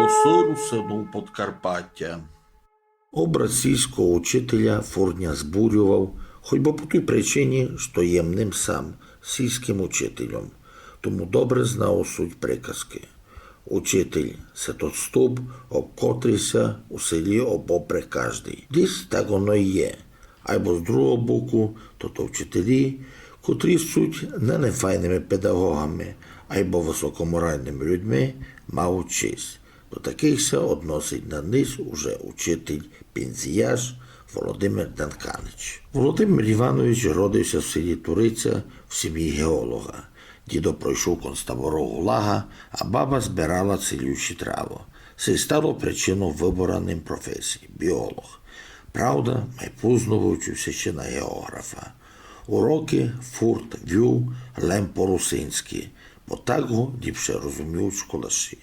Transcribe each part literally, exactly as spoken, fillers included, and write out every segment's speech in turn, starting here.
Голосы Русинов Подкарпатя. Образ сільского учителя фурт ня збурював, хоть бы по тій причині, што єм ним сам, сільскым учителем. Тому добре знав суть приказкы. Учитель — се тот стовп, об котрый ся у селі обопре каждый. Десь так оно й є. Айбо з другого боку, то, то вчителі, котрі суть не, не файными педагогами, айбо высокоморальными людьми, мавуть честь. До такых ся односить на днесь уже учитель-пензіяш Володимир Данканич. Володимир Іванович родив ся в селі Туриця в сімї геолога. Дідо пройшов концтаборы ГУЛАГа, а баба збирала цілющі травы. Се й стало причинов выбора ним професії — біолог. Правда, май позно выучив ся ще на геоґрафа. Урокы фурт вів лем по-русинськы, бо так го ліпше розуміють школаші.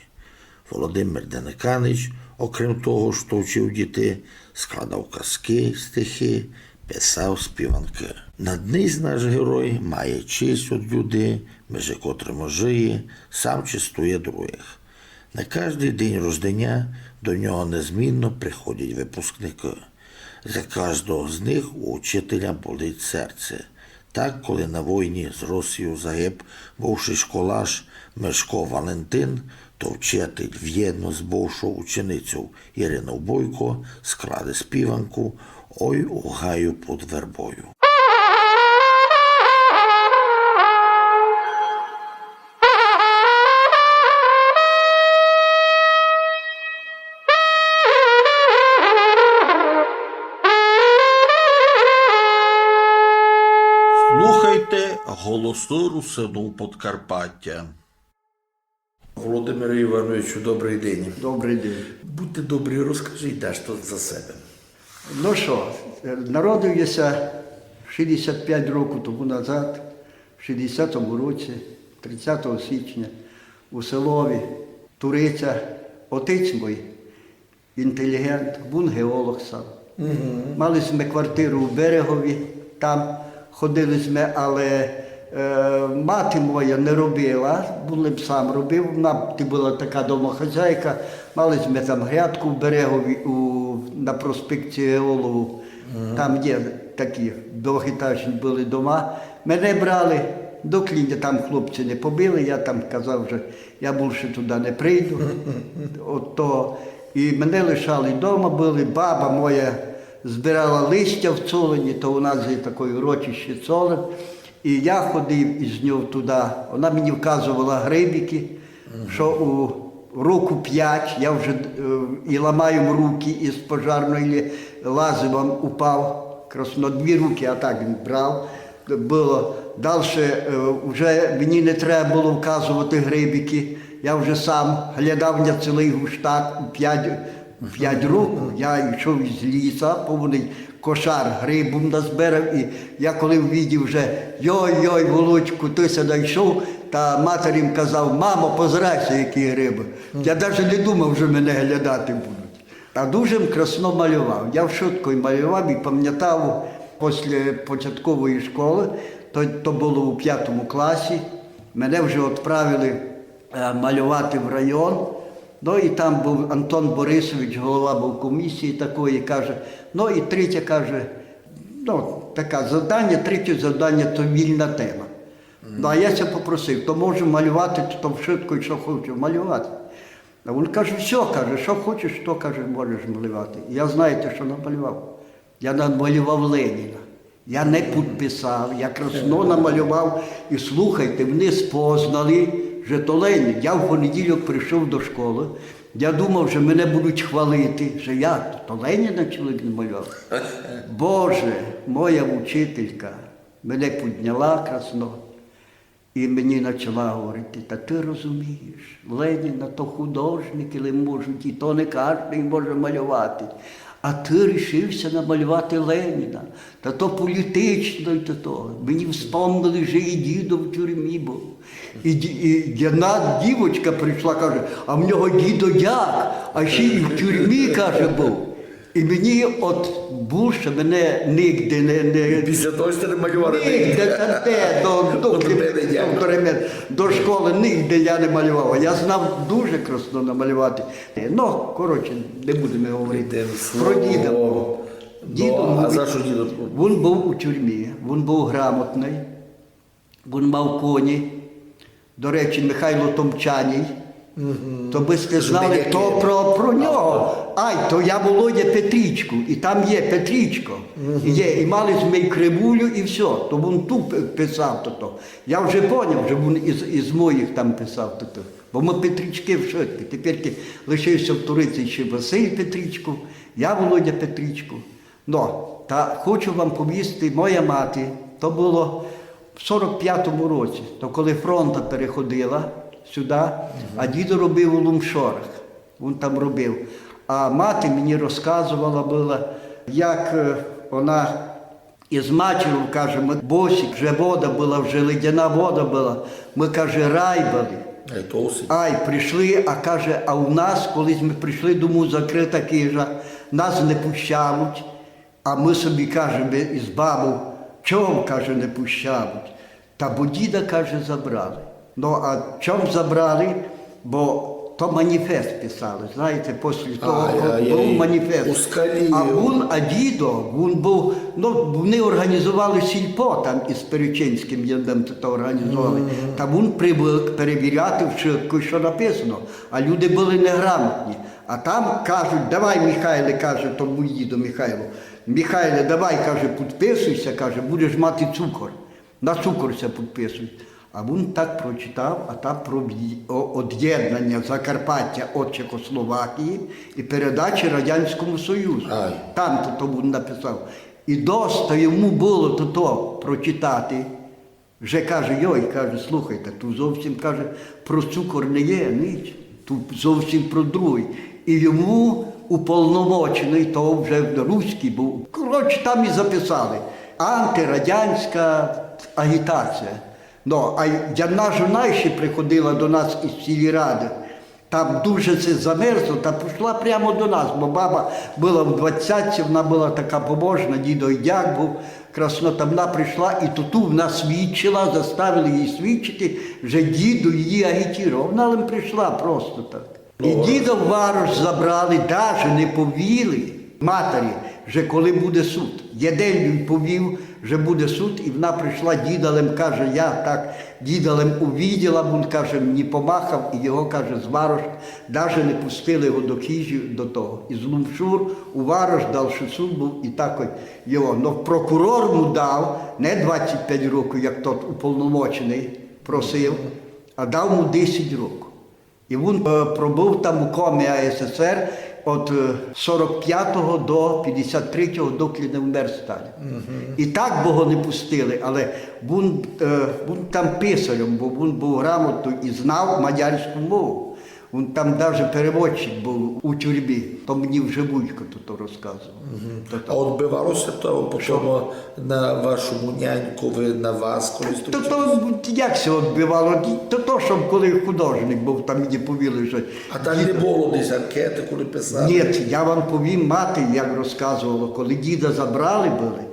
Володимир Данканич, окрем того, што вчив дітей, складав казкы, стихы, писав співанкы. На днесь наш герой має честь од людей, межи котрыма жиє, сам честує другых. На каждый день рожденя до нього незмінно приходять выпускникы. За каждого з них у учителя болить серце. Так, коли на войні з Росією загиб бывшый школаш Мишко Валентин, то вчитель вєдно з бывшов ученицьов Іринов Бойко складе співанку «Ой у гаю під вербою». Слухайте Голосы Русинов Подкарпатя. Володимире Івановичу, добрый день. Добрый день. Будьте добрі, розкажіть дашто за себе. Ну што, е, народив я ся шістдесят пять років тому назад, в шістдесятому році, тридцятого січня, у селові Туриця. Отець мій інтеліґент, вун геолог сам. Мали сьме квартиру у Берегові, там ходили сьме, але, е, мати моя не робила, вун лем сам робив, вона ти была така домохозяйка, мали сьме там грядку в Берегові, у, на проспекті Геолога, там є такі двохетажні были дома. Мене брали, доклі ня там хлопці не побили, я там казав, што я бульше туды не прийду. От то. І мене лишали дома, были, баба моя збирала листя в Цолині, то у нас є такоє урочище Цолин. І я ходив із ньов туды. Вона мені вказовала грибикы, што у року пять я вже, е, і ламав им рукы, і з пожарної лі-, лазив, упав. Красно дві рукы, а так им брав. Было. Дальше, е, вже мені не треба было вказовати грибикы. Я вже сам глядав на цілый гуштак у пять, у пять років. Я йшов із ліса, повный кошар грибів назбирав. І я коли увидів вже: «Йой, йой, Володьку, ты ся найшов», та матері им казав: «Мамо, позирай ся, які грибы». Я даже не думав, што мене глядати будуть. А дуже м красно малював. Я вшытко й малював, і памнятав, після початкової школы, то, то было у пятому класі, мене вже відправили, е, малювати в район. Ну, і там быв Антон Борисович, голова быв комісії такої, каже, ну, і третє, каже, ну, таке завдання, третє завдання, то вільна тема. Ну, а я ся попросив, то можу малювати, то, то вшытко, што хочу малювати. А вун каже: «Всьо, каже, што хочеш, то, каже, можеш малювати». Я, знаєте, што намалював? Я намалював Леніна. Я не підписав, я красно намалював. І слухайте, вони спознали, што то Ленін. Я в понеділок прийшов до школы, я думав, што мене будуть хвалити, што я то Леніна чоловік намалював. Боже, моя учителька мене підняла красно. І мені почала говорити: «Та ты розумієш, Леніна то художникы ле можуть, і то не каждый може малювати. А ты рішив ся намалювати Леніна. Та то політично, і то, то». Мені вспомнили, што і дідо в тюрмі быв. І, ді- і одна дівочка прийшла, каже: «А в нього дідо дяк, а ще й в тюрмі, каже, быв». І мені от бульше мене нигде не, не... Після того сьте не малювали нигде, нигде. Та де, до, до, От мене як. До школи нигде я не малював. Я знав дуже красно намалювати. Ну, коротше, не будеме говорити. Йдеме про діда. Слово. Дідо... Ну, а за што дідо? Він був у тюрмі, він був грамотний, він мав коні. До речі, Михайло Томчаній. То бы сьте знали, то про, про нього. Ай, то я Володя Петрічку, і там є Петрічко. Є, і мали сьме й кривулю, і всьо. То він ту пи-, писав то, то. Я вже поняв, що він із, із моїх там писав то, то. Бо мы Петрічки вшыткі. Тепер лишився в Туриці ще Василь Петрічко, я Володя Петрічко. Но, та хочу вам повісти, моя мати, то было в сорок пятому році, то коли фронта переходила сюда, а дідо робив у Лумшорах, він там робив. А мати мені розказувала была, як, е, вона із матіров, каже, мы босі, вже вода была, вже ледяна вода была, мы, каже, райбали. Ай, то осінь. Ай, пришли, а каже, а у нас, колись мы пришли дому, закрыта хижа, нас не пущавуть, а мы собі, каже, із бабов, чого, каже, не пущавуть? Та бо діда, каже, забрали. Ну, а чом забрали? Бо то маніфест писали, знаєте, після того, ай, ай, быв маніфест. У скалі. А він, а дідо, він быв, ну, вони організували сільпо там із Перечинським, я там то організували. Та він привык перевіряти всьо, што написано. А люди были неграмотні. А там кажуть: «Давай, Михайле, — каже тому діду Михайлу, — Михайле, давай, — каже, — підписуйся, — каже, — будеш мати цукор. На цукор ся підписуй». А він так прочитав, а там про в'ї-, о-, од'єднання Закарпаття від Чехословакії і передачі Радянському Союзу. Ай. Там то, то він написав. І доста йому было то, то прочитати. Вже каже: «Йой, — каже, — слухайте, ту зовсім, — каже, — про цукор не є ніч, ту зовсім про другий». І йому уполномочений, то вже руський быв. Коротше, там і записали. Антирадянська агітація. Ну, а й-, одна жона ще приходила до нас із сільради. Там дуже се замерзло, та пішла прямо до нас, бо баба была в двадцятці, вона была така побожна, дідо й дяк быв, красно, та вона пришла і туту вона свідчила, заставили її свідчити, же дідо її агітував. Вона лим пришла просто так. І діда в варош забрали, даже не повіли матері, же коли буде суд. Єден їй повів, же буде суд, і вона пришла, діда лем, каже, я так діда лем увиділа, він, каже, мені помахав, і його, каже, з варош даже не пустили його до хижі, до того. Із Лумшур у варош, дальше суд быв, і так от його. Но прокурор му дав не двадцять пять років, як тот уполномочений просив, а дав му десять років. І він, е, пробыв там у Комі А С С Р від, е, сорок пятого до пятдесят третього, доки не вмер Сталін. І так бы го не пустили, але він, е, він там писарем быв, він быв грамотный і знав мадярську мову. Він там даже переводчик быв у тюрмі. То мені вже Вуйко тут розказував. То так. А одбивало ся то потім на вашому нянькови, на вас, коли... То, то як ся одбивало? То, то, што коли художник быв, там мені повіли, што... А там не было десь анкети, коли писали? Ні, я вам повім, мати як розказувала, коли діда забрали были,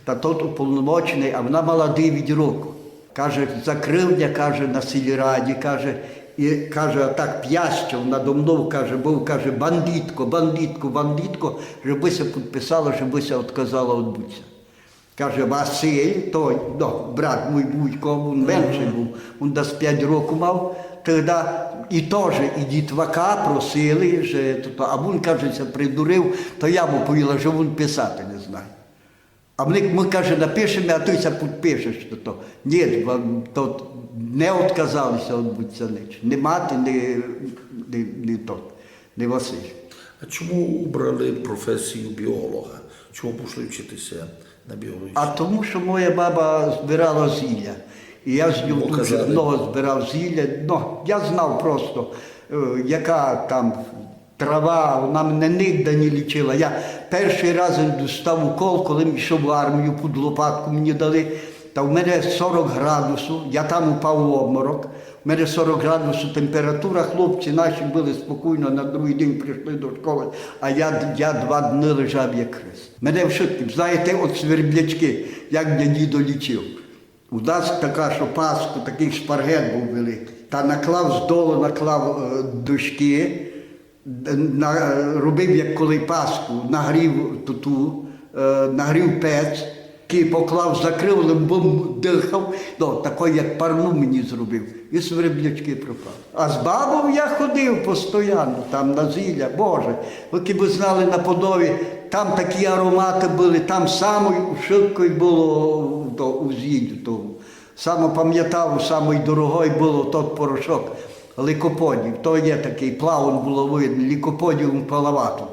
та тот уполномочений, а вона мала девять років. Каже, закрыв ня, каже, на сільраді, каже, і, каже, а так пястьов надо мнов, каже, быв, каже, бандитко, бандитко, бандитко, жебы ся підписала, жебы ся одказала од буця. Каже, Василь, той, ну, брат мій Вуйко, він менший быв, він десь пять років мав тогда, і тоже, і дітвака просили, же то, то, а він, каже, ся придурив, то я му повіла, же він писати не знає. А мы, мы, каже, напишеме, а ты ся підпишеш, то, то. Ні, вам то не одказали ся од буця нич. Ні мати, ні, ні, ні тот, ні Василь. А чому обрали професію біолога? Чому пішли вчити ся на біологічну? А тому, што моя баба збирала зілля. І я з ньов дуже много збирав зілля. Ну, я знав просто, е, яка там трава, вона мене нигде не лічила. Я першый раз достав укол, коли м ішов в армію, під лопатку мені дали. Та в мене сорок градусів, я там упав у обморок. У мене сорок градусів температура, хлопці наші були спокійно, на другий день прийшли до школи, а я, я два дні лежав як хрест. Мене вшыткым, знаєте, от сверблячки, як мене дідо лічив. У нас така, що Пасху, такий шпаргет був великий. Та наклав здолу, наклав е, дошки, на, робив, як коли Пасху, нагрів туту, е, нагрів пець, і поклав, закрив, лим бом дихав, ну, такой, як парну мені зробив. І сверблячки пропали. А з бабов я ходив постоянно, там на зілля, Боже, ви кибы знали на Подолі, там такі ароматы были, там самой шыткой было то, у зіллю тому. Само памятав, самый дорогой было тот порошок лікоподів. То є такый плавун булавы, лікоподіум палаватум.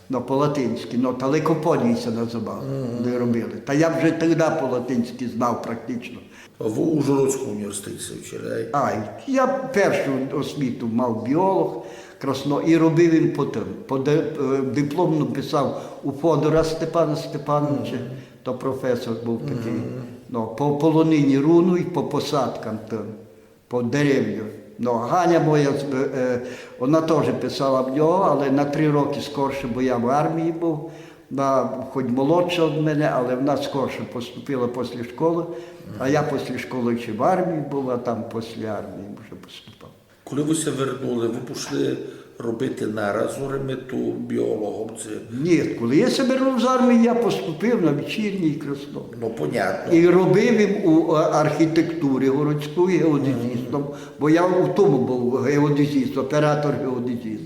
Ну, по-латинськи, ну, та лікоподій ся называв, де робили. Та я вже тогда по-латинськи знав практично. В Ужгородському університеті ся вчили, ай? Ай, я першу освіту мав біолог, красно, і робив им потім. По де- е, дипломну писав у Фодора Степана Степановича, то професор був такий. Ну, по полонині рунуй, по посадкам там, по деревню. Ну, Ганя моя, е, е, вона теж писала в нього, але на три роки скорше, бо я в армії був. Вона хоч молодша від мене, але вона скорше поступила після школи, а я після школи ще в армії був, а там після армії вже поступав. Коли вы ся вернули, вы пішли робити на Разоримету біологом, ци? Ні, коли я ся вернув з армії, я поступив на вечірній Красно. Ну, понятно. І робив им у е, архітектурі городській геодезістом, бо я у тому був геодезіст, оператор геодезіст.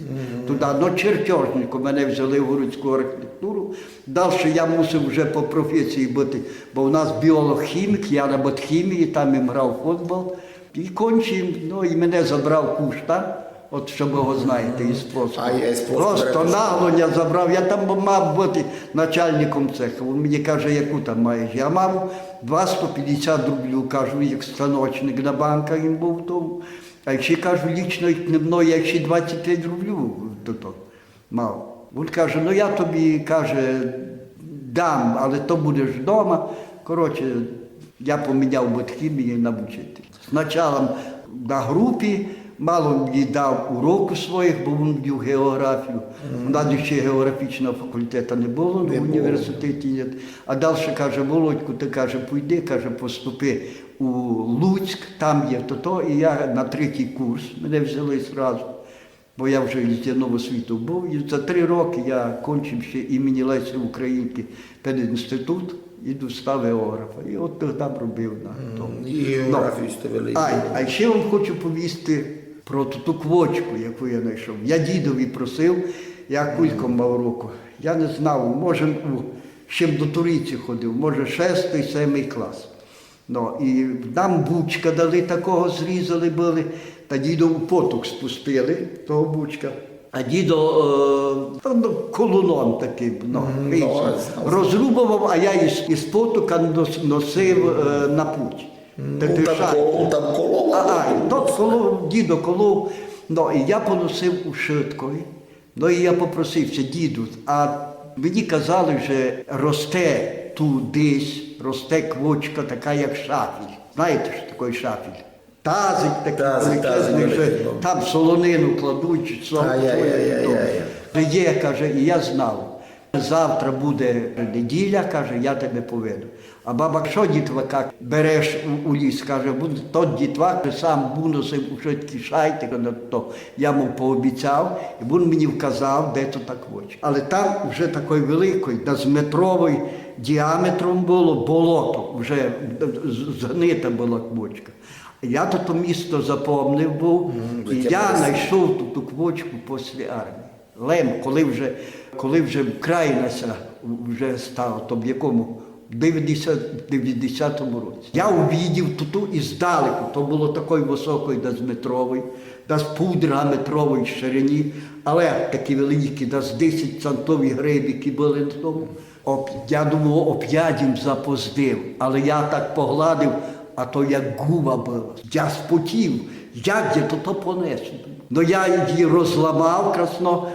Туди, ну, чертежник, у мене взяли в городську архітектуру. Дальше я мусив вже по професії бути, бо у нас біолог-хімік, я на ботхімії, там им грав футбол. І кончив, ну, і мене забрав Кушта, от що ви його знаєте, із Плоского. А, я із Плоского. Просто нагло я забрав, я там мав бути начальником цеха. Він мені каже: «Яку там маєш?» Я мав двасто пятдесят рублів, кажу, як станочник на банках їм був тому. А ще, кажу, лічно їх не мною, я ще двадцять пять рублів до того мав. Він каже: «Ну, я тобі, каже, дам, але то будеш вдома». Коротше, я поміняв ботхімію на вчителя. Спочатку на групі, мало мені дав уроків своїх, бо він вів географію. У нас ще географічного факультету не було в університеті. Ні. А далі каже: «Володьку, ти, каже, пойди, каже, поступи у Луцьк, там є то-то». І я на третій курс, мене взяли зразу. Бо я вже із Новосвіту був, і за три роки я кончив ще імені Лесі Українки педінститут, і достав географа. І от там робив на тому. І географію сте вели. А, а ще вам хочу повісти про ту, ту квочку, яку я знайшов. Я дідові просив, я кулько мав року. Я не знав, може, у, ще до Туриції ходив, може, шестий, семий клас. Ну, і нам бучка дали такого, зрізали были, та дідо у поток спустили того бучка. А дідо, е, ну, ну, колуном таким, ну, розрубував, а я із, із потока нос- носив е, на путь. Та ти шай. Там коло, там коло. А, а, то коло, дідо колов, ну, і я поносив у шыткові. Ну, і я попросив ся: «Діду, а мені казали, же росте ту десь, росте квочка така, як шафіль». Знаєте, що таке шафіль? Тазик такий величезний, же там солонину кладуть, чи що. Є, каже, і я знав. Завтра буде неділя, каже, я тебе поведу. А баба: «Што, дітвака, береш у, у ліс?» Каже: «Вун тот дітвак сам выносив у шыткі шайты на то». Я му пообіцяв, і вун мені вказав, де то та квочка. Але там уже такой великой, десь метровой діаметром было болото, уже з- згнита была квочка. Я то, то місто запомнив був, і я знайшов ту, ту квочку після армії. Лем, коли вже, коли вже Україна ся вже стала, то в якому? В девятдесят, девятдесятому році. Я увидів ту, ту іздалеку, то было такой высокой, десь метровой, десь пудра метровой ширині, але такі великі, десь десять центові грибики были на тому. Оп-, я думав, опять їм запоздив, але я так погладив, а то як губа была. Я спотів, як я то, то понесу. Но я її розламав красно,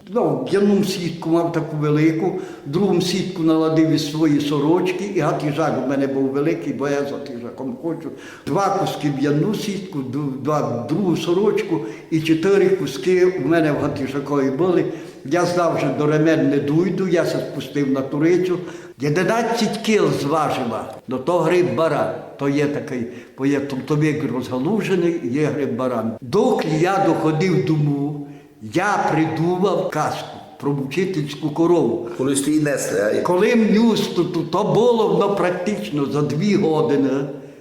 Ну, в'яну сітку мав таку велику, другу сітку наладив із своєї сорочки, і гатижак у мене був великий, бо я з гатижаком ходжу. Два куски в'яну сітку, ду-, два, другу сорочку і чотири куски у мене в гатижакові були. Я знав, що до ремен не дойду, я ся спустив на турицю. Одинадцять кіл зважила, но то гриб баран, то є такий, бо є трутовик розгалужений, є гриб баран. Доки я доходив дому, я придумав казку про вчительську корову. Коли сте її несли, а? Коли м нюс, то, то, то було, ну, практично за дві години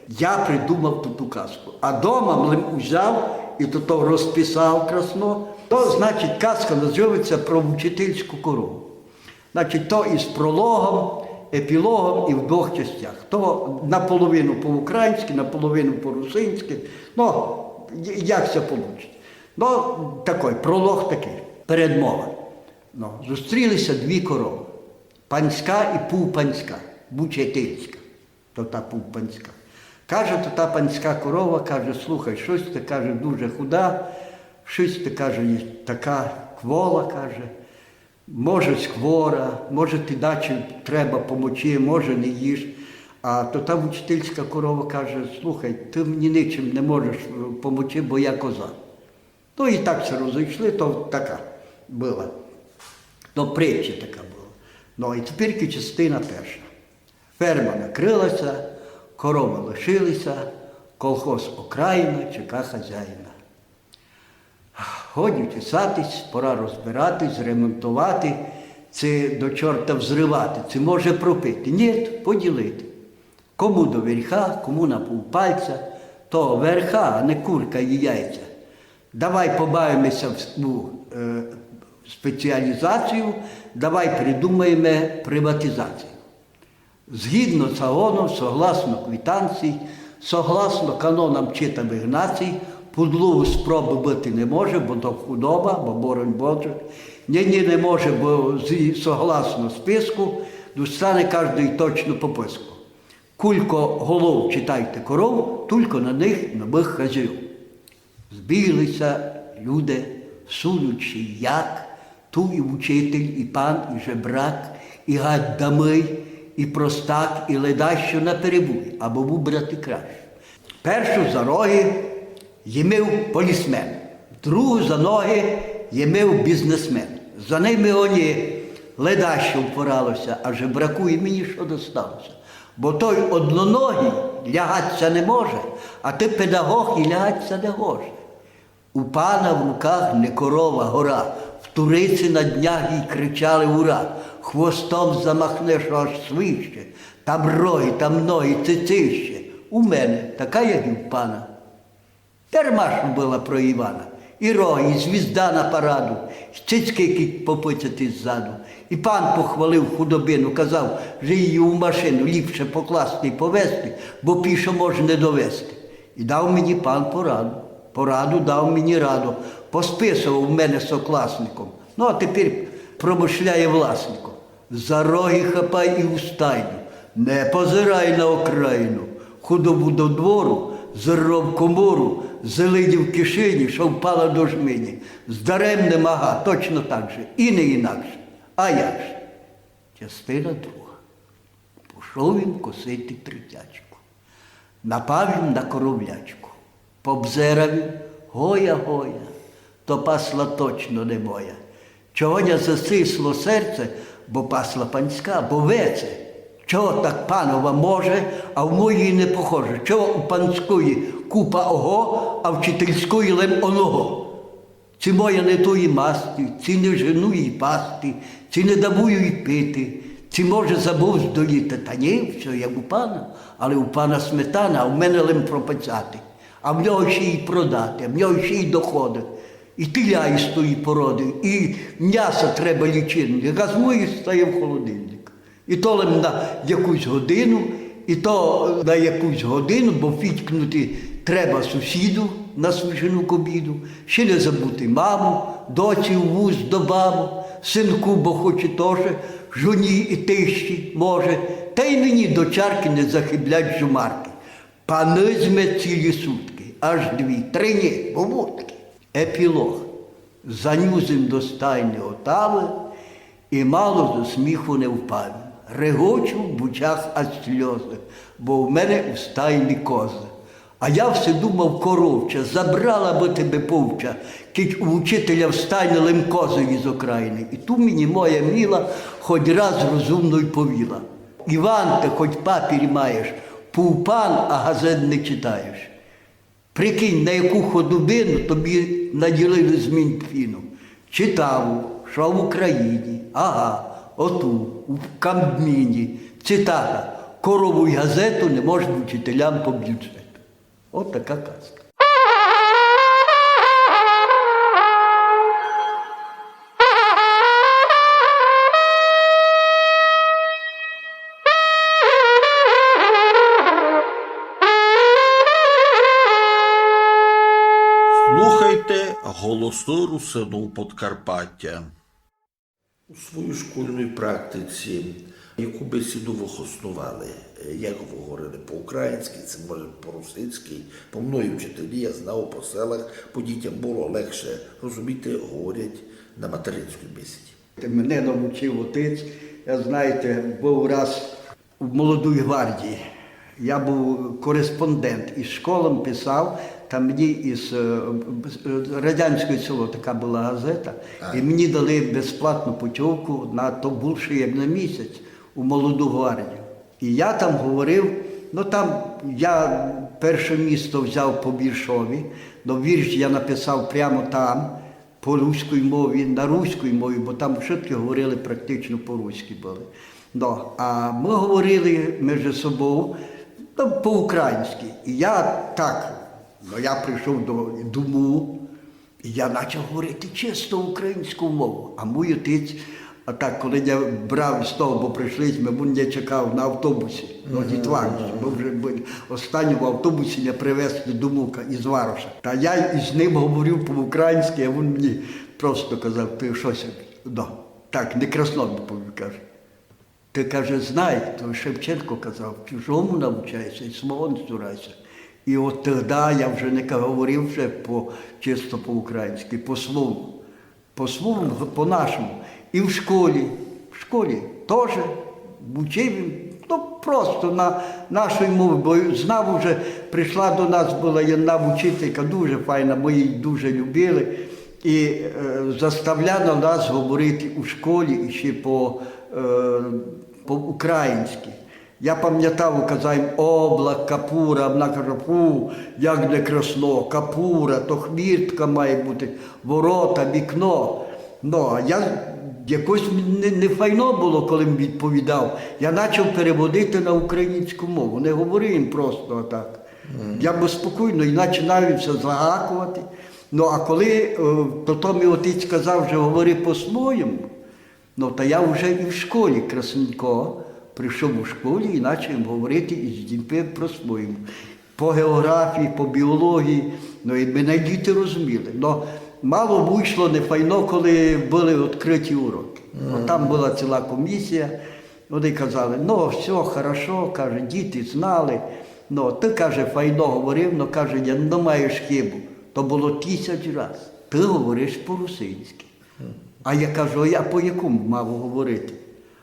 я придумав ту, ту казку. А дома м лим узяв і то, то розписав красно. То, значить, казка називається про вчительську корову. Значить, то із прологом, епілогом і в двох частях. То наполовину по-українськи, наполовину по-русинськи. Ну, як ся получить. Ну, такой, пролог такий, передмова. Ну, зустрілися дві коровы. Панська і півпанська, вучительська. То та півпанська. Каже, то та панська корова, каже: «Слухай, штось ты, каже, дуже худа, штось ты, каже, є така квола, каже, може, сь хвора, може, ти дачи треба помочи, може, не їш». А то та вучительська корова каже: «Слухай, ты мені ничим не можеш, е, помочи, бо я коза». Ну і так ся розійшли, то така была. То притча така была. Ну і тепер частина перша. Ферма накрылася, коровы лишилися, колхоз окраїна, чека хазяїна. Годі чесатись, пора розбиратись, ремонтовати, ци до чорта взривати, ци може пропити. Ні, поділити. Кому до верха, кому на півпальця, то верха, а не курка і яйця. Давай побавимося в с-, у, е, спеціалізацію, давай придумаєме приватизацію. Згідно закону, согласно квитанції, согласно канонам читавих націй, пудлову спробу быти не може, бо то худоба, бо, боронь Боже. Ні, ні, не може, бо зі, согласно списку, достане каждый точно пописку. Кулько голов, читайте, коров, тулько на них новых хазяйов. Збіглися люди, судячи як, ту і вчитель, і пан, і жебрак, і гаддамый, і простак, і ледащо наперебой, абы выбрати кращу. Першу за роги їмив полісмен, другу за ноги їмив бізнесмен. За ними они ледащо впоралося, а жебраку і мені што досталося. Бо той одноногий лягать ся не може, а ты педагог і лягать ся не гоже. У пана в руках не корова, гора. В туриці на днях їй кричали ура. Хвостом замахнеш, аж свище. Там роги, там ноги, цици ще. У мене така, як і в пана. Дарма што была про Івана. І роги, і звізда на параду, і цицьки, які попицяти ззаду. І пан похвалив худобину, казав, же її у машину ліпше покласти і повезти, бо пішо мож не довезти. І дав мені пан пораду. Пораду дав мені раду. Посписовав мене сокласником. Ну, а тепер промышляє власником. За роги хапай і у стайню, не позирай на окраїну. Худобу до двору, зерно в комору, зелені в кишені, што впала до жмені. З даремним, ага, точно так же, і не інакше. А як же? Частина друга. Пішов им косити тридцятку. Напав им на коровлячку. Побзерав им, гоя, гоя, то пасла точно не моя. Чого ня засисло серце, бо пасла панська, бо веце. Чого так панова може, а в моєї не похоже? Чого у панської купа ого, а вчительської лем оного? Ци моя не тої масти, ци не жену їй пасти, ци не даву їй пити, ци, може, забув здоїти? Та ні, всьо як у пана, але у пана сметана, а в мене лем пропецати. А в нього ще й продати, а в нього ще й доходи. І теля із тої породи, і мняса треба лічильник, а з моїх стає в холодильник. І то лем на якусь годину, і то на якусь годину, бо фітькнути треба сусіду на свіжину к обіду, ще не забути маму, доці в вуз до бабу, синку, бо хоче тоже, жоні і тещі, може, та й мені до чарки не захиблять жумарки. Панизме цілі сутки, аж дві, три ні, бо вутки. Епілог. Занюзим до стайни отавы, и мало зо сміху не впав. Регочу в очах аж сльозы, бо в мене у стайни козы. А я все думав, коровча, забрала бы тебе повча, кідь у учителя в стайни лем козы из окраїны. И ту мені моя мила хоть раз розумно й повіла: Іван, ты хоть папір маєш, пув пан, а газет не читаєш. Прикинь, на яку худобину тобі наділили з Мінфіну. Читав, што в Україні, ага, оту, у Кабміні, цитата: корову й газету не можна учителям по бюджету. От така казка. Слухайте Голосы Русинув Подкарпатя. У своїй школьній практиці яку бесіду вы хосновали? Е, як вы говорили по-українськы, ци може по-русинськы? По мною вчителі, я знав, по селах, по дітям было легше розуміти, говорять на материнській бесіді. Мене навчив отець, я, знаєте, быв раз у Молодій гвардії. Я быв кореспондент, из школам писав, там мені из, е, е, Радянськоє Село, така была газета, і мені дали безплатну путьовку на то булше як на місяць у Молоду гвардію. І я там говорив, ну, там я перше місто взяв по віршові, но вірш я написав прямо там, по руській мові, на руській мові, бо там вшыткы говорили практично по-руськы были. Но, а мы говорили межи собов, ну, по-українськы. І я так, ну, я прийшов до, дому, і я начав говорити чисто українську мову. А мій отець, а так, коли я брав из того, бо прийшли мы, він мене чекав на автобусі, на Дітванці. Мы вже были останні в автобусі, мене привезли до Мука из Вароша. Та я из ним говорив по-українськы, а він мені просто казав: «Ты што ся, ну, так, не красно», — відповів, каже. «Ты, каже, знай, то Шевченко казав: чужому навчайся и свого не цурайся». И от тогда я вже не ка-, говорив вже по, чисто по-українськы, по-свому. По-свому, по-нашому. И в школі, в школі тоже учив им, ну, просто на нашій мові, бо знав уже, прийшла до нас была єдна учителька, дуже файна, мы її дуже любили, и, е, заставляла нас говорити у школі іщи по, е, по-українськы. Я памнятав, казав їм: «Облак, капура», а вона каже: «Фу, як не красно, капура, то хміртка має бути, ворота, вікно». Ну, а я якось не, не файно было, коли їм відповідав. Я начав переводити на українську мову, не говорив їм просто так. Я бы спокійно і начинав їм ся загакувати. Ну, а коли, е, потім мій отець казав, вже говори по-своєму, ну, та я вже і в школі красненько прийшов у школі і начав їм говорити із дітьми по-своєму. По географії, по біології, ну, і мене діти розуміли. Но мало вышло не файно, коли были відкриті урокы. Ну, там была ціла комісія, вони казали: «Ну, всьо хорошо, — каже, — діти знали, ну, ты, — каже, — файно говорив, но, — каже, — я, но маєш хибу. То было тисяч раз. Ты говориш по-русинськы». А я кажу: «А я по якому мав говорити?»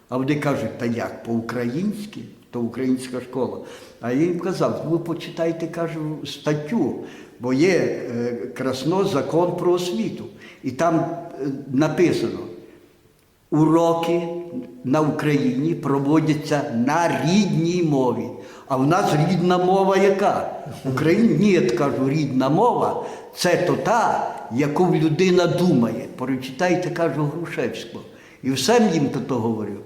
А вони кажуть: «Та як, по-українськы, то українська школа». А я їм казав: «Вы почитайте, — кажу, — статтю, бо є, е, красно закон про освіту. І там, е, написано: урокы на Україні проводяться на рідній мові». А в нас рідна мова яка? Україн-, ні, я кажу, рідна мова — це то та, яку людина думає. Прочитайте, кажу, Грушевського. І всім їм то, то говорю.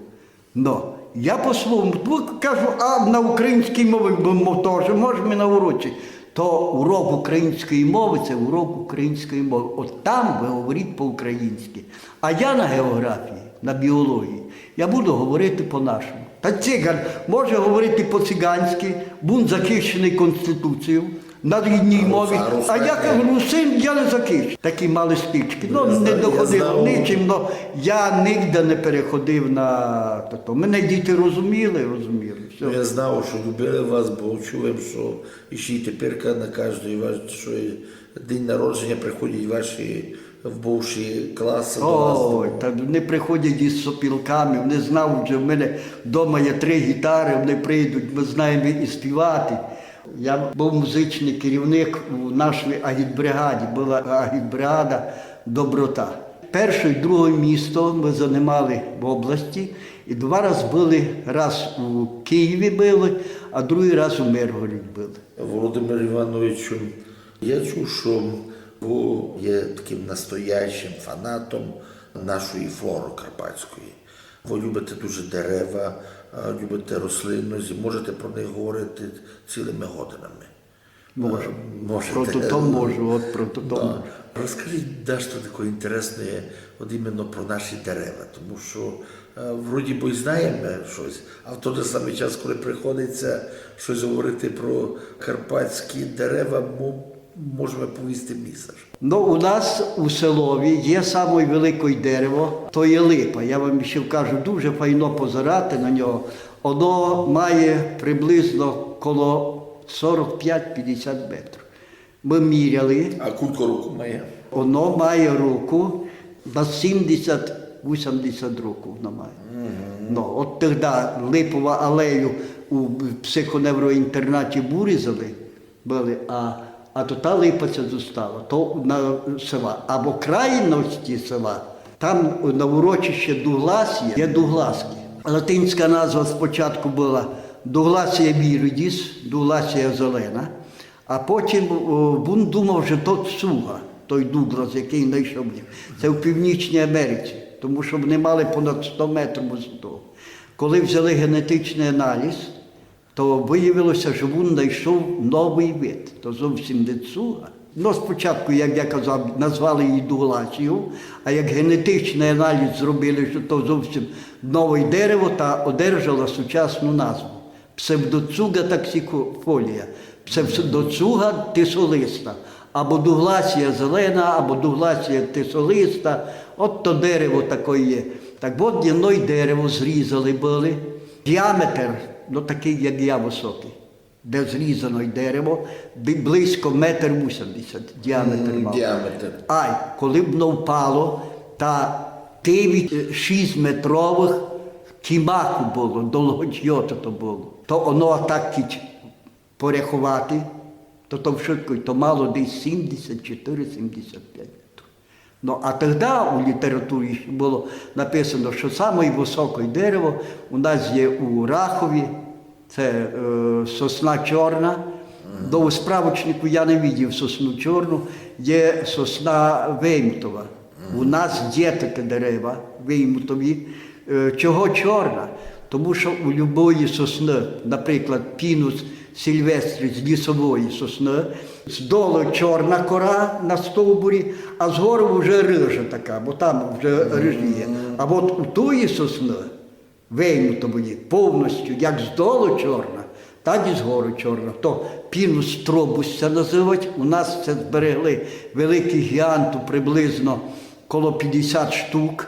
Но я по-своєму, ну, кажу, а на українській мові мы, мы тоже можеме на уроці. То урок української мови — це урок української мови. От там вы говоріть по-українськы. А я на географії, на біології, я буду говорити по-нашому. Та циган може говорити по-циганськы, бо він захищеный Конституцією, на рідній мові. А я, кажу, русин, я не захищеный. Такі мали стичкы. Ну, не доходило нічим, но я нигде не переходив на то. Мене діти розуміли, розуміли. Всьо. Ну, я знав, што любили вас, бо чув им, што іщи й теперка на каждый ваш, што є день народженя, приходять ваші В бувші класы до вас? Ой, та вони приходять із сопілками, вони знають, що в мене вдома є три гітары, вони прийдуть, ми знаємо і співати. Я був музичний керівник у нашій агітбригаді, була агітбригада «Доброта». Перше і друге місто ми займали в області, і два рази були, раз у Києві були, а другий раз у Миргороді були. Володимир Івановичу, я чув, що ви є таким настоящим фанатом нашої флори карпатської. Ви любите дуже дерева, е, любите рослинність, і можете про них говорити цілими годинами. Можу. Е, можете. Про то, то можу, от про то, то можу. Розкажіть дещо таке інтересне, от іменно про наші дерева, тому що, е, вроді би й знаємо щось, а в той же самий час, коли приходиться щось говорити про карпатські дерева, мо-, можемо повісти мізер. Ну, у нас у селові є саме велике дерево, то є липа. Я вам ще вкажу, дуже файно позирати на нього. Воно має приблизно коло сорок пять-пятдесят метрів. Ми міряли. А кулько року має? Воно має року на сімдесят-вісімдесят років воно має. Ну, от тогда липову алею у психоневроінтернаті вырізали, были, а, а то та липа ся зостала, то на села. А в окраїнности села, там на урочище Дугласія є дугласки. Латинська назва спочатку была Дугласія вірідіс, Дугласія зелена, а потім, о, він думав, що то цуга, той Дуглас, який знайшов їх. Це в Північній Америці, тому що вони мали понад сто метрів висоту. Коли взяли генетичний аналіз, то виявилося, що він знайшов новий вид, то зовсім не цуга. Ну, спочатку, як я казав, назвали її дугласією, а як генетичний аналіз зробили, що то зовсім нове дерево, та одержала сучасну назву. Псевдоцуга таксіфолія. Псевдоцуга тисолиста. Або дугласія зелена, або дугласія тисолиста. От то дерево таке є. Так от, єдно дерево зрізали были. Діаметр, ну, такий, як я, високий. Де зрізано дерево, бі-, близько метр вісімдесят діаметр мало. Діаметр. Ай, коли б воно впало, та девять, е, шістьметрових кімаку было, долгочйота то было. То воно так кіть пораховати, то, то вшытко, то мало десь сімдесят чотири, сімдесят пять метрів. Ну, а тогда у літературі ще было написано, що саме высоке дерево у нас є у Рахові, це, е, сосна чорна. До, у справочнику я не видів сосну чорну, є сосна веймутова. У нас є таке дерева веймутові. Е, чого чорна? Тому що у любої сосни, наприклад, Pinus sylvestris, лісової сосни, здолу чорна кора на стовбурі, а згору вже рыжа така, бо там вже рыжіє. А от у тої сосни веймутової повністю, як здолу чорна, так і згору чорна. То Pinus strobus ся називать. У нас це зберегли великі гіанту приблизно коло пятдесят штук.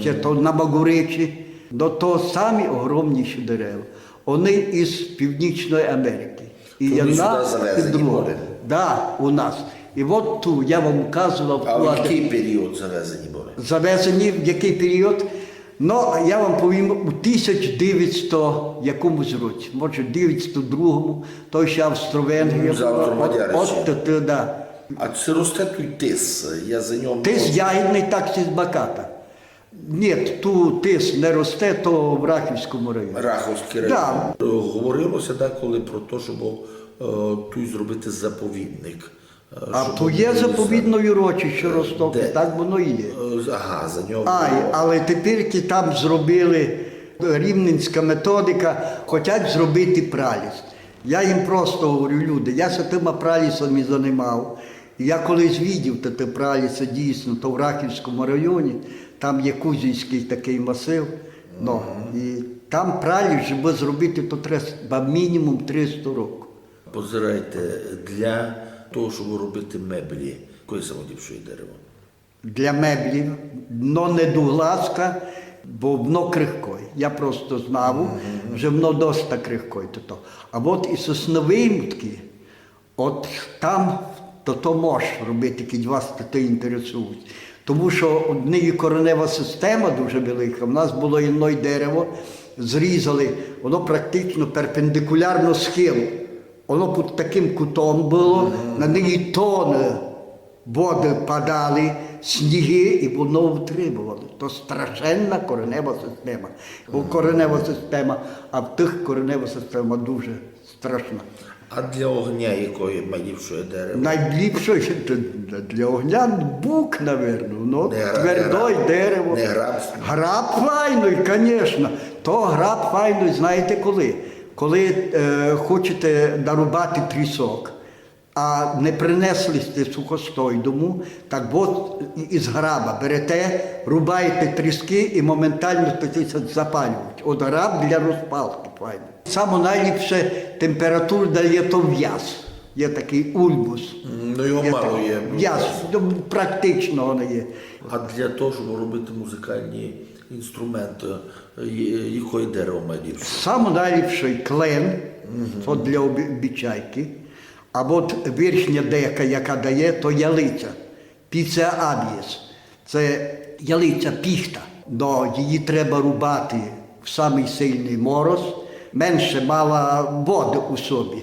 Ще то на Магуричі. Но то самі огромніші дерева. Вони із Північної Америки. І вони сюди завезені були? Да, у нас. І от ту я вам указував. А в який період завезені були? Завезені в який період? Ну, я вам повім, у тисяч девятсто якомусь році, може, девятсто другому, то ще Австро-Венгрія була. От, от, да. А чи росте той тис? Я за нього... Тис ягідний, таксіс баката. Ні, ту тис не росте, то в Рахівському районі. Рахівський район. Да. Говорилося деколи про те, щоб, е, туй зробити заповідник. А то є заповідне урочище Розтоки, так воно і є. Ага, за нього. Ай, але тепер там зробили рівненська методика, хочуть зробити праліс. Я їм просто говорю: люди, я ся тыма пралісами занимав. Я колись видів те, те праліса, дійсно, то в Рахівському районі, там є Кузівський такий масив. Ну, і там праліс, щоб зробити, то треба мінімум триста років. Позирайте, для того, щоб робити меблі, яке саме ліпше дерево? Для меблів, но не дугласка, бо воно крихкоє. Я просто знав, що воно доста крихкоє. То, то. А от і соснові мутки, от там То то мож робити, кідь вас то інтересують. Тому що в неї коренева система дуже велика. У нас було єдно дерево, зрізали, воно практично перпендикулярно схилу. Воно під таким кутом було, на неї тони води падали, сніги, і воно втримувало. То страшенна коренева система. Бо коренева система, а в тих коренева система дуже страшна. А для огня якоє найліпше дерево? Найліпше для огня бук, наверно. Ну, Не гра-, твердой не гра-, дерево. Не граб. Граб файний, звісно. То граб файний, знаєте коли? Коли е, хочете нарубати трісок, а не принесли сте сухостой дому, так от із граба берете, рубаєте тріски і моментально тоді ся запалюють. От граб для розпалки файний. Саме найліпше температуру дає то вяз. Є такий ульбус. М, ну, його мало є. Вяз, ну, практично воно є. А для того, щоб робити музикальні інструменти, е, якоє дерево найліпше? Саме найліпший клен, то для обі- обічайки. А от верхня дека, яка дає, то ялиця. Піцеа абієс. Це ялиця піхта. Но її треба рубати в самий сильний мороз. Менше мала води у собі.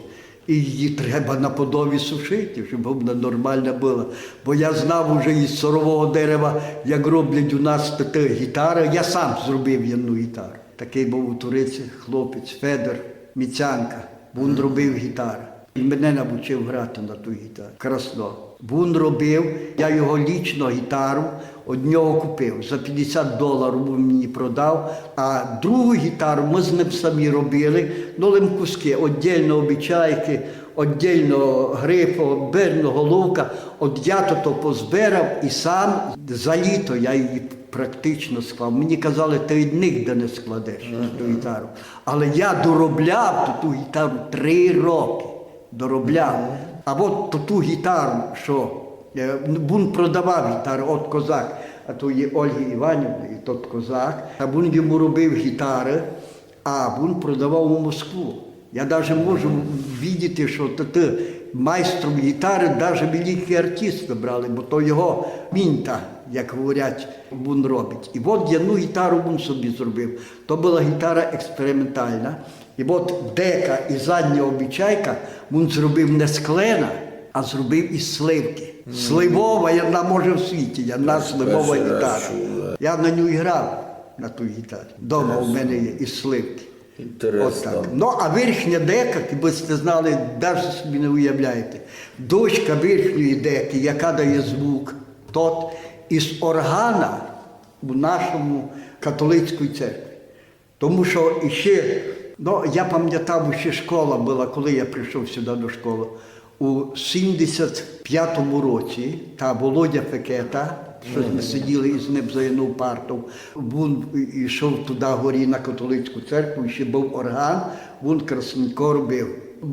І її треба на подові сушити, щоб вона нормальна була. Бо я знав уже із сурового дерева, як роблять у нас такі гітари. Я сам зробив одну гітару. Такий був у Туриці хлопець Федор Міцянка. Він робив гітари. І мене навчив грати на ту гітару. Красно. Він робив, я його лічно гітару од нього купив. За пятдесят доларів він мені продав, а другу гітару ми з ним самі робили, ну, лим куски, оддільно обічайки, оддільно грифо, берно, головка. От я то, то позбирав і сам за літо я її практично склав. Мені казали, ти її нігде не складеш, ту гітару. Але я доробляв ту, ту гітару три роки. Доробляв. А от ту, ту гітару, що е, він продавав гітару, от козак, а то є Ольги Іванівни, і тот козак, а він йому робив гітари, а він продавав у Москву. Я навіть можу видіти, що то, то майстром гітари навіть великі артисти брали, бо то його мінта, як говорять, він робить. І от одну гітару він собі зробив. То була гітара експериментальна. І от дека і задня обічайка, він зробив не з клена, а зробив із сливки. Сливова, одна може в світі, одна сливова гітара. Я на ній грав, на тій гітарі. Дома у мене є із сливки. Інтересно. От так. Ну, а верхня дека, як ви сте знали, навіть собі не уявляєте. Дошка верхньої деки, яка дає звук, тот із органа у нашому католицькій церкві. Тому що іще, ну, я пам'ятав, ще школа була, коли я прийшов сюди до школи. У сімдесят пятому році та Володя Фекета, що ми сиділи із ним за одну парту, він йшов туди горі на католицьку церкву, ще був орган, він красненько робив.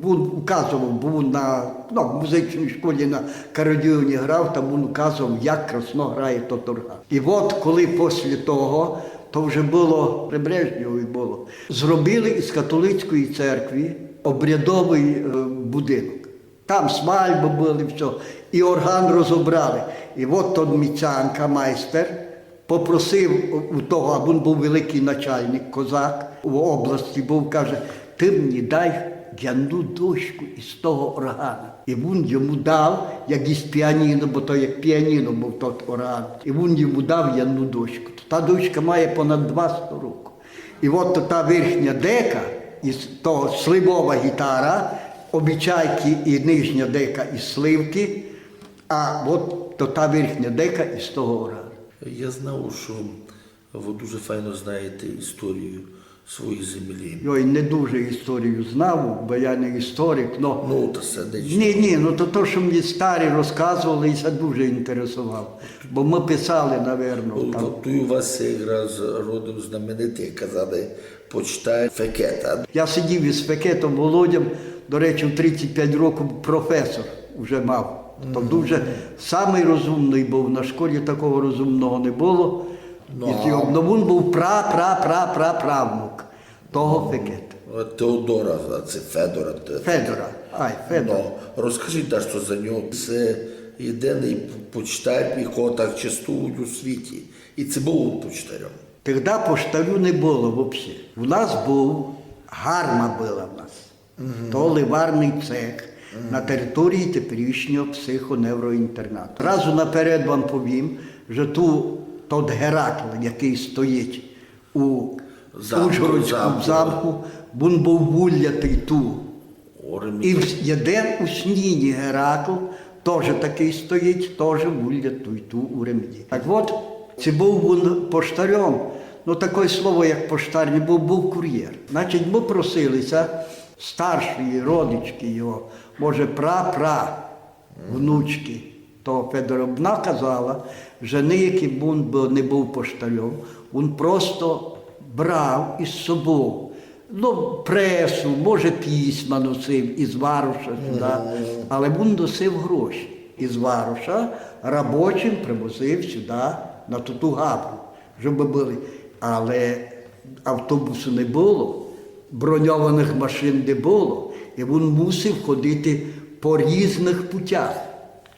Він указував, бо він на, ну, в музичній школі на акордеоні грав, та він указував, як красно грає тот орган. І от коли після того, то вже було при Брежнєві було, зробили із католицької церкви обрядовий е, будинок. Там свальби були, все. І орган розобрали. І от тот Міцянка, майстер, попросив у- у того, а він був великий начальник, козак у області був, каже, ти мені дай одну дошку із того органа. І він йому дав, як із піаніно, бо то як піаніно був тот орган. І він йому дав одну дошку. Та дошка має понад двасто років. І от та верхня дека, із того сливова гітара, обічайки і нижня дека із сливки, а от то та верхня дека із того органу. Я знав, що ви дуже файно знаєте історію своєї землі. Я й не дуже історію знав, бо я не історик, но Ну, та це не Ні, ні, ну то, то, що мені старі розказували, і це дуже інтересувало. Бо ми писали, наверно, там. От і у вас якраз родом знаменитий, як казали, почитай Фекета. Я сидів із Фекетом Володям, до речі, в тридцять пять років професор вже мав. То дуже самий розумний був на школі, такого розумного не було. Ну. І з його- ну, він був пра-пра-пра-пра-правнук того Фекета. Теодора, а ци Федора. Те- Федора. Ай, Федор. Но, розкажіть дашто за нього. Се єдиный почтар, якого так чествують у світі. І ци быв почтарьом. Тогда поштарю не было вообще. У нас быв, гарма была в нас. То ливарный цех на території теперішнього психоневроінтернату. Зразу наперед вам повім, же ту тот Геракл, якый стоїть у Ужгородському замку, вун быв улятый ту. І в- єден у Сніні Геракл, тоже такый стоїть, тоже улятый ту у Ремені. Так от, ци быв вун поштарьом, ну, такоє слово, як поштар, не быв, быв курєр. Значить, мы просили ся старшої родички його, може, пра-пра внучки того Федора, вона казала, же ниякый вун бы не быв поштарьом, вун просто брав із собов, ну, пресу, може, письма носив із вароша сюда, але вун носив гроші із вароша, робочым привозив сюда на туту гавру, жебы были. Але автобусу не было, броньованых машин не было, і вун мусив ходити по різных путях.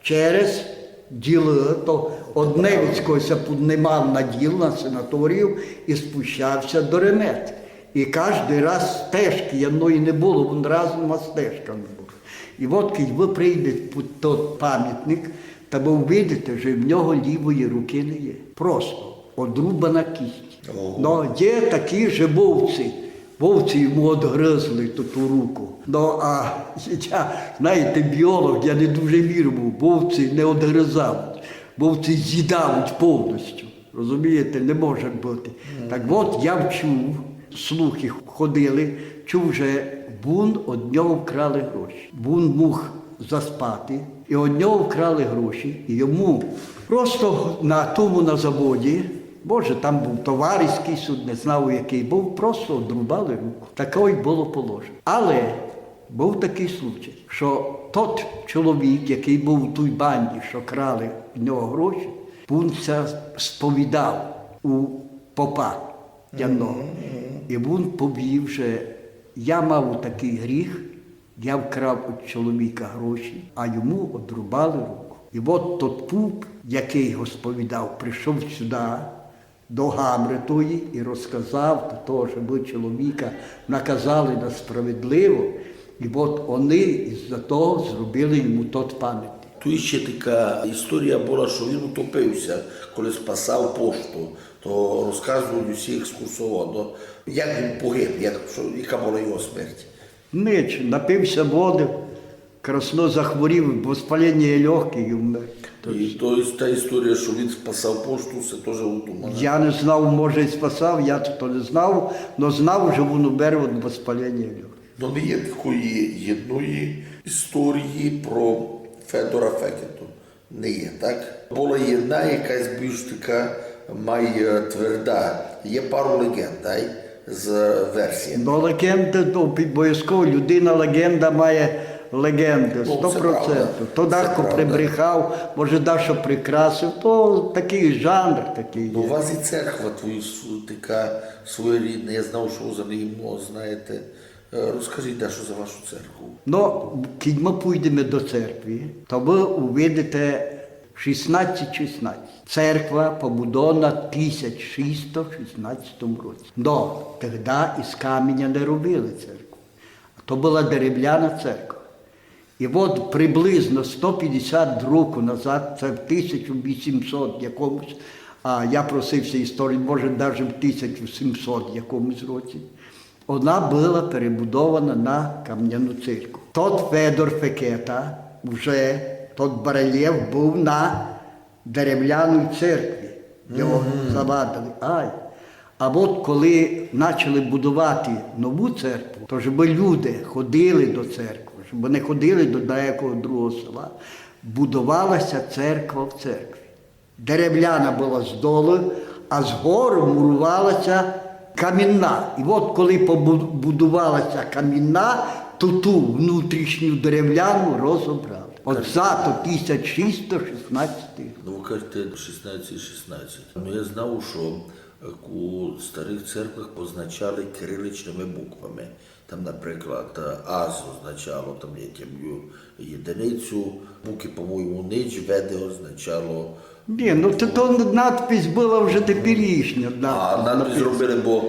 Через ділы, то од Невицького ся піднімав на діл, на санаторію і спущав ся до Ремет. І каждый раз стежкы єдної не было, вун разныма стежками быв. І от, кідь вы прийдете під тот памятник, та вы увидите, же в нього лівої рукы не є. Просто одрубана кість. Ого. Но є такі же вовці. Вовці йому одгризли ту, ту руку. Но, а я, знаєте, біолог, я не дуже вірю, бо вовці не одгризають. Вовці з'їдають повністю. Розумієте, не може быти. Так от я вчув, слухи ходили, чув, же вун од нього вкрали гроші. Вун муг заспати, і од нього вкрали гроші, і йому просто на тому, на заводі, може, там быв товариськый суд, не знав, якый быв, просто одрубали руку. Таке й было положено. Але быв такый случай, што тот чоловік, якый быв у тій банді, што крали в нього гроші, вун ся сповідав у попа єдного. І вун повів, же я мав такый гріх, я вкрав од чоловіка гроші, а йому одрубали руку. І от тот поп, якый го сповідав, прийшов сюда, до гавры тої і розказав, то, то, же вы чоловіка наказали несправедливо, і от они із-за того зробили йому тот памятник. Туй іщи така історія была, што він утопив ся, коли спасав пошту. То розказують усі екскурсоводы. Як він погиб, як, што, яка была його смерть? Ніч, напив ся воды, красно захворів, воспалення лёгкых і вмер. І то є та історія, што він спасав пошту, се тоже удумана. Я не знав, може, і спасав, я то не знав, но знав, же вун умер од воспалення лёгкых. Но не є такої єдної історії про Федора Фекету. Не є, так? Была єдна якась більш така май, е, тверда. Є пару легенд, ай, з версіями. Но, легенды, то обовязково людина легенда має легенды, сто процентів. То дахто прибрехав, може, дашто прикрасив, то такый жанр такый є. Ну, у вас і церква твоя су-, така своєрідна, я знав, што вы за неї много знаєте. Е, розкажіть дашто за вашу церкву. Но, кідь мы пойдеме до церкви, то вы увидите шістнадцять шістнадцять. Церква побудована в тисяч шістсот шістнадцятому році. Но тогда із каменя не робили церкву. То была деревляна церква. І от приблизно сто пятдесят року назад, се в тисяча вісімсот якомусь, а я просив ся історії, може, даже в тисяча сімсот якомусь році, она была перебудована на камняну церкву. Тот Федор Фекета, уже тот барельєф быв на деревляній церкві, де його завадили. Ай. А от коли начали будовати нову церкву, то жебы люди ходили до церкви, жебы не ходили до даякого другого села, будовала ся церква в церкві. Деревляна была здолу, а згору мурувала ся камінна. І от коли побу-, будовала ся камінна, то ту внутрішню деревляну розобрали. От зато тисяч шістсот шістнадцятый рік. Ну, вы кажете, шістнадцять шістнадцять. Ну, я знав, што У старых церквах позначали кириличными буквами. Там, наприклад, аз означало, там, я тямлю, єдиницю, буквы, по-моєму, ніч, веде означало. Ні, ну то, то надпись была вже теперішня. А, надпись зробили, бо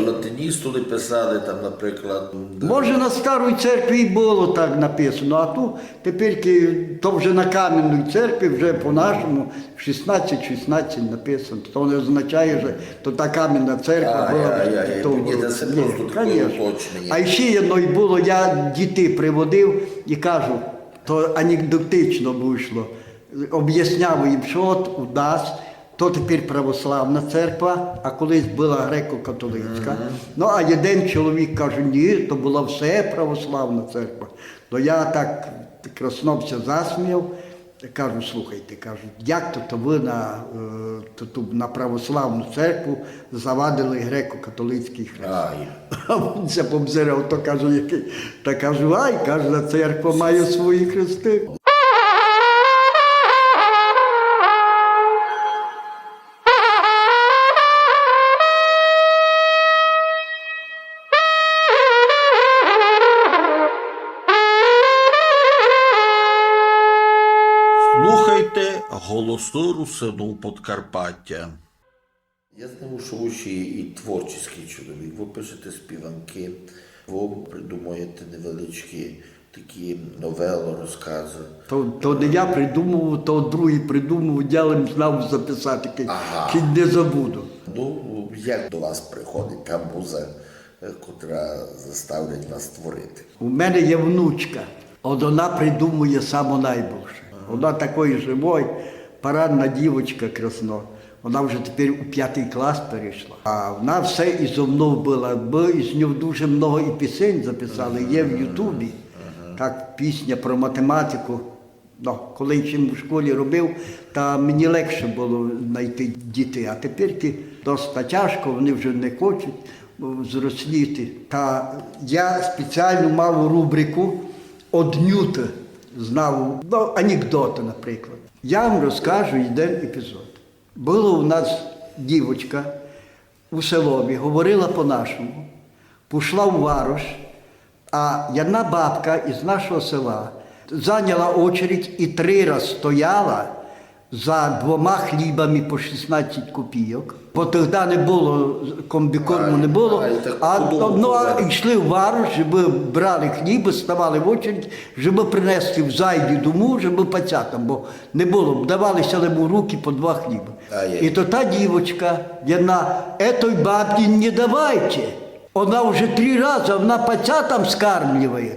латиністу не писали, там, наприклад. Може, на старій церкві і было так написано, а ту тепер ки-, то вже на кам'яній церкві, вже по-нашому, шістнадцять шістнадцять написано. То не означає, що то та кам'яна церква была. Ні, то просто таке уточнення. А ще єдно й было, я дітей приводив і кажу, то анекдотично вышло. Обясняв їм, що от у нас то тепер православна церква, а колись была греко-католицька. Ну, а єден чоловік каже: «Ні, то была все православна церква». Но я так красно ся засміяв, кажу: «Слухайте, — кажу, — як то, то вы на, е, то, то на православну церкву завадили греко-католицькый хрест?» А він ся побзирав, то каже: «Якый?» Та кажу: «Ай, — кажу, — каждая церква має свої хрести». Слухайте «Голосы Русинув Подкарпатя». Я знаю, што вы ще і творческий чоловік. Вы пишете співанкы, вы придумуєте невеличкі такі новелы, розказы. То, то не я придумував, то другі придумували, я лем знав записати, ки-, кидь не забуду. Ну, як до вас приходить та муза, е, котра заставлять вас творити? У мене є внучка. От она придумує само найбільше. Она такой живой, парадна дівочка, красно. Она вже тепер у пятый клас перейшла. А она все і зо мнов была. Мы із ньов дуже много і пісень записали, є в Ютубі. Так, пісня про математику. Ну, коли ще у школі робив, та мені легше было найти дітей. А тепер ті доста тяжко, вони вже не хочуть, м, взросліти. Та я спеціально мав рубрику «Од Нюта знав», ну, анекдоты, наприклад. Я вам розкажу єден епізод. Была у нас дівочка у селові, говорила по-нашому, пішла у варош, а єдна бабка із нашого села зайняла очередь і три раз стояла за двома хлібами по шістнадцять копійок. Бо тогда не было, комбікорму не было. А, ну, а йшли в варош, щоб брали хліб, ставали в очередь, щоб принести в зайві дому, щоб пацятам, бо не было, давали ся лем у руки по два хліба. І то та дівочка, єдна: «Етой бабці не давайте, она вже три раза, она пацятам скармлює».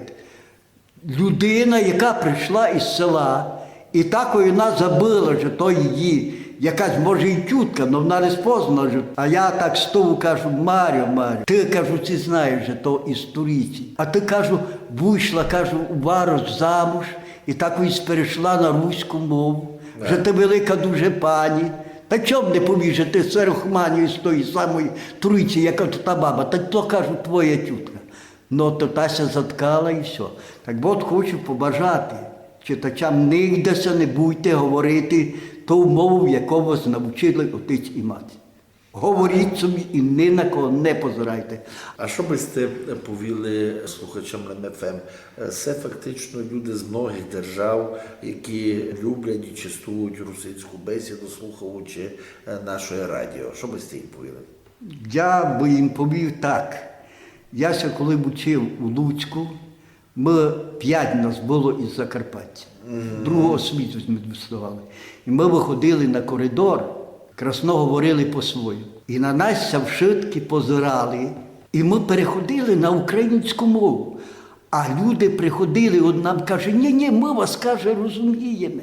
Людина, яка прийшла із села, і так она забыла, што то її якась, може, і тютка, но она не спознала, што... А я так стою, кажу: «Марю, Марю, ты, — кажу, — ци знаєш, што то історійці? А ты, — кажу, — вышла, — кажу, — у варош замуж, і так ось перейшла на руську мову, што ты велика дуже пані. Та чом не повіш, што ты серохманю із тої самої трійці, яка то та баба? Та то, — кажу, — твоя тютка». Но то та ся заткала і всьо. Так от хочу побажати читачам: нигде ся не буйте говорити ту мову, яку вас навчили отець і мати. Говоріть собі і ни на кого не позирайте. А што бы сьте повіли слухачам Лем ФМ? Се фактично люди з многых держав, які люблять і честують русинську бесіду, слухаючи, е, наше радіо. Што бы сьте їм повіли? Я бы їм повів так. Я ся коли учив у Луцьку, мы пять нас было із Закарпаття. Другу освіту мы доставали. І мы выходили на коридор, красно говорили по-свойому. І на нас ся вшыткі позирали, і мы переходили на українську мову. А люди приходили, од нам каже: «Ні, ні, мы вас, — каже, — розумієме.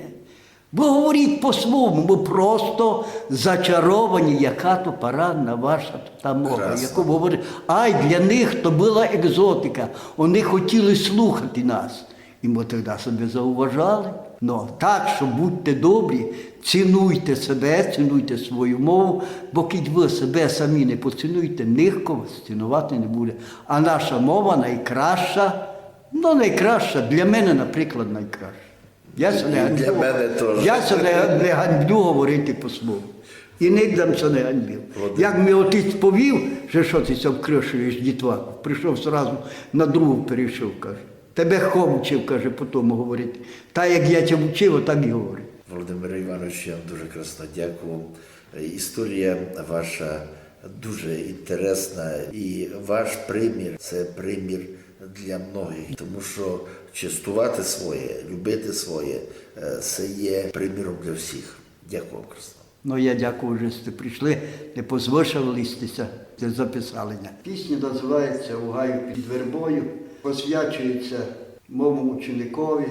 Вы говоріть по-свому, мы просто зачаровані, яка то парадна ваша та мова, яку вы говорите». Ай, для них то была екзотика, они хотіли слухати нас. І мы тогда себе зауважали. Но так што будьте добрі, цінуйте себе, цінуйте свою мову, бо кідь вы себе самі не поцінуєте, нихто вас цінувати не буде. А наша мова найкраща, ну, найкраща, для мене, наприклад, найкраща. Я ся не ганьблю. І для мене тоже. Я ся не, не ганьблю говорити по-свому. І нигде м ся не ганьбив. Як мій отець повів, же што ты ся вкришуєш, дітваку, прийшов зразу на другу перейшов, каже. Тебе хто вчив, каже, по тому говорити. Так, як я тя вчив, отак і говори. Володимире Івановичу, я вам дуже красно дякую. Е, історія ваша дуже інтересна, і ваш примір — це примір для многих, тому що честувати своє, любити своє, е, це є приміром для всіх. Дякую вам красно. Ну, я дякую, що сте прийшли, не позвишували сте ся, сте записали мене. Пісня називається «У гаю під вербою», посвячується моєму ученикові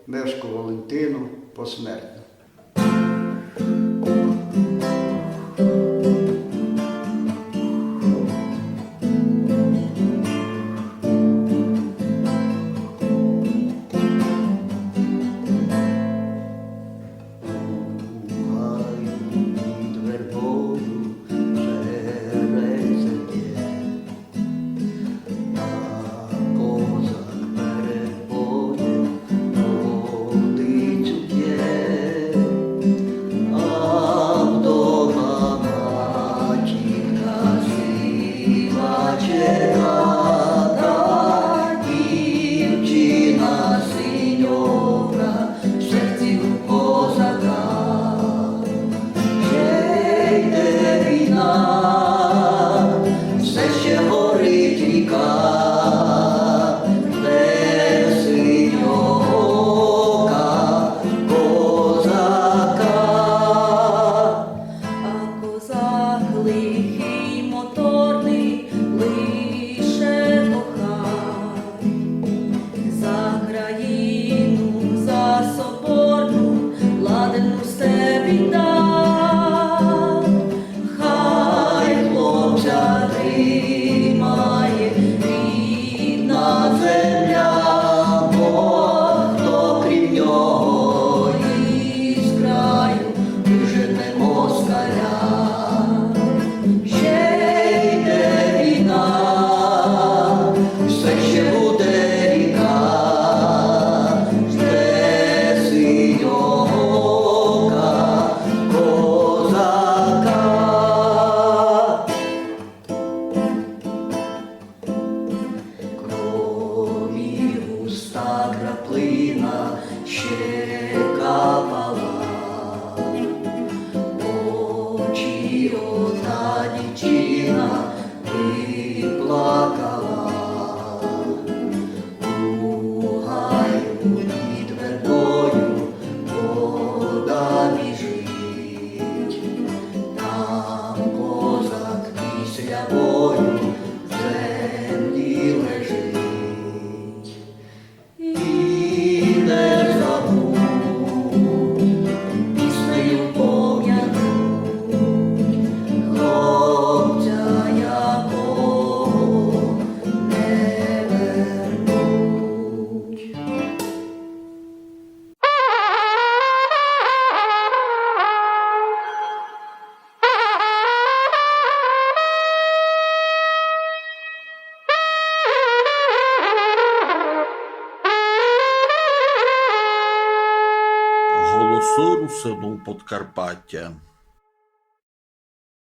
Мешку Валентину посмертно. А козак лихый, моторный, лише кохай. За країну, за соборну, ладен усе він дасть. Хай хлопця тримає рідна земля, бо хто крім нього із краю вижене москаля. Ще йде війна, все ще буде ріка, жде синього козака. Крові густа краплина ще капала, очі ота дівчина виплакала. У гаю під вербою вода біжить, там козак після бою в землі лежить. І не забудь, піснею пом'януть хлопця, якого не вернуть. Голосы Русинів Подкарпатя.